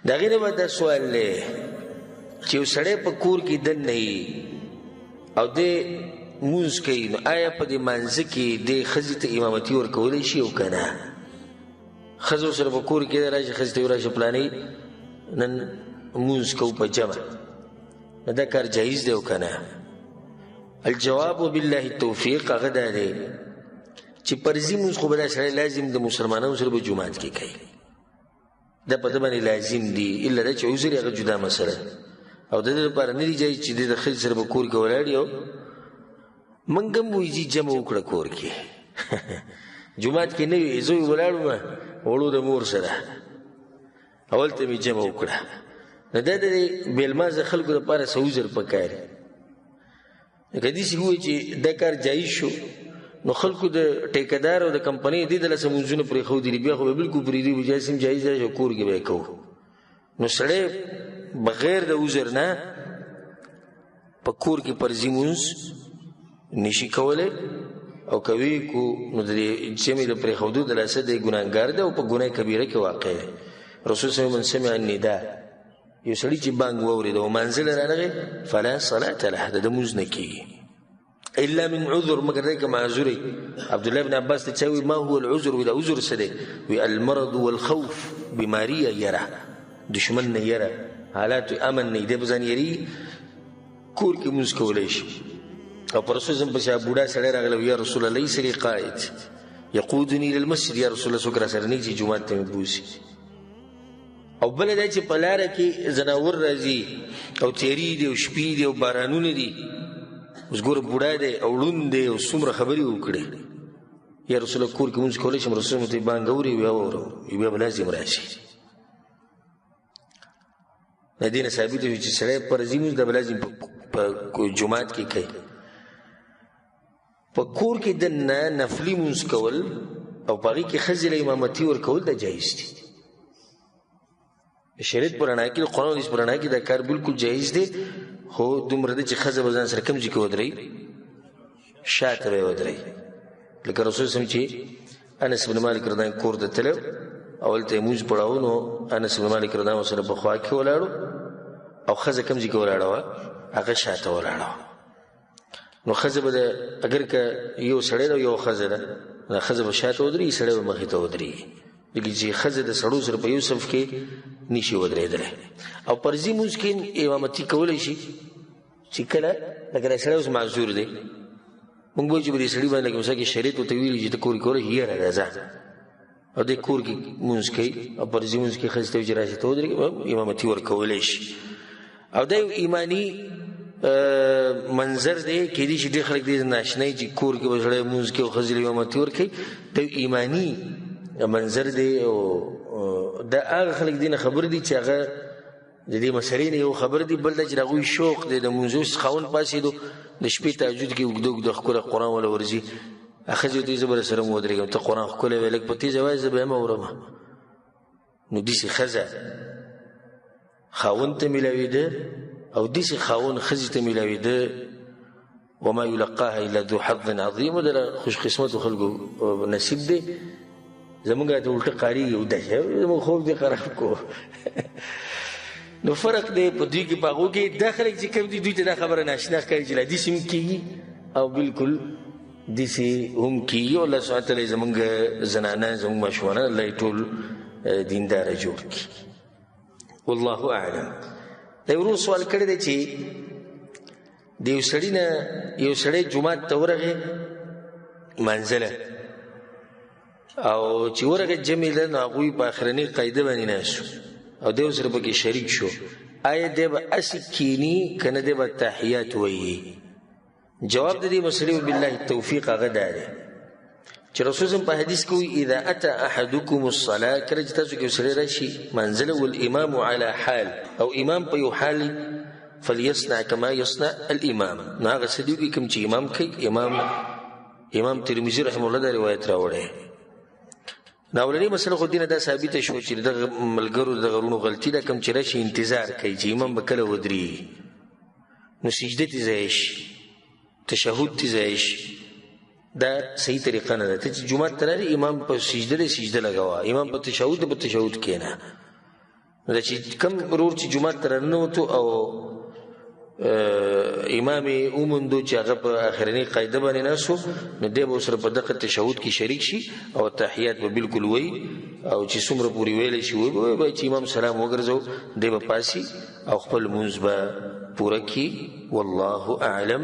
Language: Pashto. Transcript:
د هغې نه بعد دا سوال دی چې یو سړی په کور کې دننه وي او دی مونځ کوي، نو آیا په دې مانځه کې دی ښځې ته امامتي ورکولی شي او که نه؟ ښځه سره په کور کې راشي، ښځې ته راشي پلانې نن مونځ کوو په جمع، نو دا کار جایز دی او که نه؟ الجواب بالله التوفیق هغه دا دی چې فرضي مونځ خو به دا سړی لازم د مسلمانانو سره به جومات کې کوي، دا په ده باندې لازم دی، الا دا چې عذر یې هغه جدا مسله او د دې لپاره نه دی جایز چې دی د ښځې سره په کور کې ولاړ او موږ هم وایي چې جمع وکړه کور کې جومات کې نه وي، زه ولاړ وم وړو د مور سره اول ته مې جمع وکړه. نو دا د بې لمانځه خلکو لپاره څه عذر پکار دی. که داسې ووایي چې دا کار جایز شو، نو خلکو د ټیکهدار او د کمپنۍ دې د لاسه مونځونه پرېښودلي دي، بیا خو به بالکل پرېږدي، به جایز هم جایز دی، کور کې به یې کوو. نو سړی بغیر د عذر نه په کور کې فرضي مونځ نشي کولی، او کوي کو نو د دې جمع د پرېښودو د لاسه دی ګناهګار دی او په ګناه کبیره کې واقع دی. رسول صلی الله علیه وسلم سمع النداء، یو سړي چې بانګ واورېده او منزل رانغی فلا صلاة له، د ده مونځ نه کېږي الا من عذر، مګر دی که معذور وي. عبدالله بن عباس ته چا وویل ما هو العذر، وی دا عذر څه دی؟ وی المرض والخوف، بیماري یا یره، دښمن نه یره، حالات امن نه دی، په ځان یریږي، کور کې مونځ کولی شي. او پر رسول زم پسې بوډا سړی راغلی، یا رسول الله ليس لي قائد یقودني الى المسجد، یا رسول الله څوک راسره نه چې جومات ته مې بوځي. او بله دا چې په لاره کې ځناور راځي او تیرې دي او شپې دي او بارانونه دي، اوس ګوره بوډا دی او ړوند دی او څومره خبرې وکړې، یا رسول الله کور کې مونځ کولی شم؟ رسول الله ته بانګ اوري، بیا واوره، بیا به لازم راشي. د دې نه ثابته شو چې سړی فرضي مونځ د به لازم په جومات کې کوي. په کور کې دننه نفلي مونځ کول او په هغې کې ښځې له امامتي ورکول دا جایز دي. د شریعت په رڼا کې، د قرآن حدیث په رڼا کې دا کار بالکل جایز دی، خو دومره دی چې ښځه به ځان سره کوم ځای کې ودروي، شاته به یې ودروي. لکه رسول سم چې انس بن مالک رضی الله کور ته تللی او هلته یې مونځ پړاوه، نو انس بن مالک رضی الله سره په خوا کې ولاړو او ښځه کوم ځای کې ولاړه وه، هغه شاته ولاړه وه. نو ښځه به اګر که یو سړی ده او یو ښځه ده، دا ښځه به شاته ودرېږي، سړی به مخې ته ودرېږي، ځکه چې ښځه د سړو سره په یو صف کې نشي ودرېدلی. او فرضي مونځ کې امامتي کولی شي چې کله لکه دا سړی اوس معذور دی، موږ وایو چې په دې سړي باندې لکه مثلا کې شریعت ورته ویلي چې ته کور کې کولی شي، یاره راځه، او دی کور کې مونځ کوي او فرضي مونځ کې ښځې ته وایي چې راشي ته ودرېږي، امامتي ورکولی شي. او دا یو ایماني منظر دی، کېدای شي ډېر خلک دې ناشنا چې کور کې به سړی مونځ کوي او ښځې له امامتي ورکوي، دا یو ایماني منظر دی. او دا هغه خلک دې نه خبر دي چې هغه د دې مسلې نه یو خبر دي، بل دا چې د هغوی شوق دی د مونځ. اوس خاوند پاڅېدو د شپې تهجد کې اوږده اوږده ښکلی قرآن وله ورځي، ښځې ورته وایي زه به درسره هم ودرېږم، ته قرآن ښکلی وایې، لږ په تېزه وایې زه به یې هم اورم. نو داسې ښځه خاوند ته میلاوېده او داسې خاوند ښځې ته میلاوېده، وما یلقاها الا ذو حظ عظیم، د خوش قسمتو خلکو نصیب دی. زمونږ ته الټه قاریږي او داسې زمونږ خوب دې خراب کو. نو فرق دی په دوی کې په هغو کې. دا خلک چې کوم دي دوی ته دا خبره ناشنا ښکاري چې لا داسې هم کېږي او بالکل داسې هم کېږي. او الله سبحانه وتعالی زمونږ زنانه زمونږ ماشومان الله یې ټول دینداره جوړ کړي. والله اعلم. دا ورور سوال کړی دی چې د یو سړي نه یو سړی جومات ته ورغی منزله، او چې ورغی جمع له، نو هغوی په آخرنۍ قاعده باندې ناست او دی ورسره پکې شریک شو، آیا دی به هسې کښېني که نه دی به تحیات وایي؟ جواب د دې مسلې وبالله التوفیق هغه دا دی چې رسول الله په حدیث کې وایي اذا اتى احدکم الصلاه، کله چې تاسو کې یو سړی راشي منزله والامام على حال، او امام په یو حال، فليصنع كما يصنع الامام، نو هغه څه دي وکړي کوم چې امام کوي. امام ترمذي رحمه الله دا روایت راوړی. دا اولنۍ مسله خو دینه دا ثابته شوه چې دغه ملګرو دغه وروڼو غلطي ده، کوم چې راشي انتظار کوي چې امام به کله ودرېږي، نو سجده ترې ضایع شي، تشهد ترې ضایع شي، دا صحیح طریقه نه ده. ته چې جومات ته راغلې امام په سجده دی سجده لګوه، امام په تشهد دی په تشهد کښېنه. نو دا چې کوم ورور چې جومات ته راننوتو او امام یې وموندو چې هغه په اخرنۍ قاعده باندې ناست نو دی به ورسره په دغه تشهد کې شریک شي او تحیات به بالکل وایي او چې څومره پورې ویلی شي وایي به، چې امام سلام وګرځو دی به پاسي او خپل لمونځ به پوره کړي. والله اعلم.